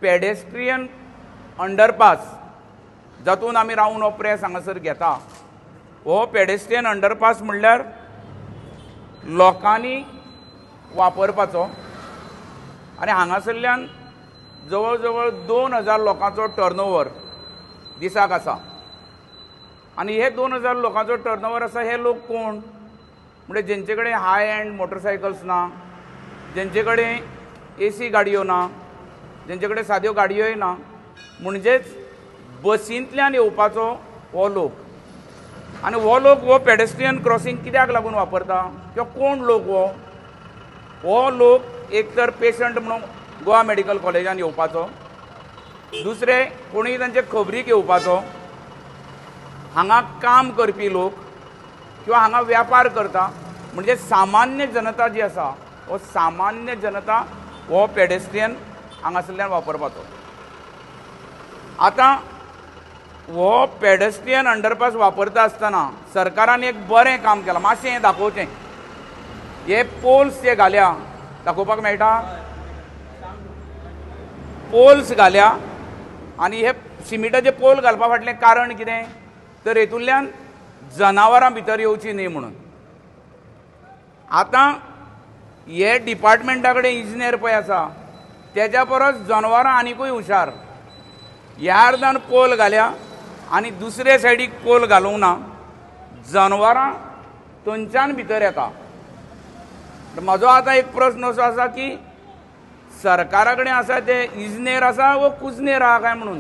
Pedestrian underpass जातून आमी रावन हो प्रेस हांगासर घेता, हो पेडेस्ट्रियन अंडरपास म्हणल्यार लोकांनी वापरपाचो आनी हांगासरल्यान जवळ जवळ 2000 लोकांचो टर्नओवर दिसाक आसा आनी हे 2000 लोकांचो टर्नओवर आसा. हे लोक कोण म्हणजे जेंचे कडेन हाय एंड मोटरसायकल्स ना, जेंचे कडेन एसी गाडयो ना, जेंचे कडेन साद्यो गाडयोय ना, म्हणजेच बसींतल्यान येवपाचो हो लोक. आनी हो लोक हो पेडेस्ट्रियन क्रॉसिंग कित्याक लागून वापरता किंवा कोण लोक हो हो लोक एक तर पेशंट म्हणून गोवा मेडिकल कॉलेजान येवपाचो, दुसरे कोणूय तांचे खबरीक येवपाचो, हांगा काम करपी लोक किंवा हांगा व्यापार करता, म्हणजे सामान्य जनता जी आसा हो सामान्य जनता हो पेडेस्ट्रियन हांगासरल्यान वापरपाचो. आतां हो पेडेस्ट्रियन अंडरपास वापरता आसतना सरकारान एक बरें काम केलां, मातशें हें दाखोवचें, हे पोल्स जे घाल्या दाखोवपाक मेळटा, पोल्स घाल्या आनी हे सिमिटाचे पोल घालपा फाटलें कारण कितें तर हेतूंतल्यान जनावरां भितर येवची न्ही म्हणून. आतां हे डिपार्टमेंटा कडेन इंजिनियर पळय आसा तेज्या परस जनावरां आनिकूय हुशार, ह्या अर्दान पोल घाल्या आनी दुसरे सायडीक पोल घालूंक ना, जनावरां थंयच्यान भितर येता. म्हजो आतां एक प्रस्न असो आसा की सरकारा कडेन आसा ते इंजिनियर आसा वो कुजनेर आहा काय म्हणून.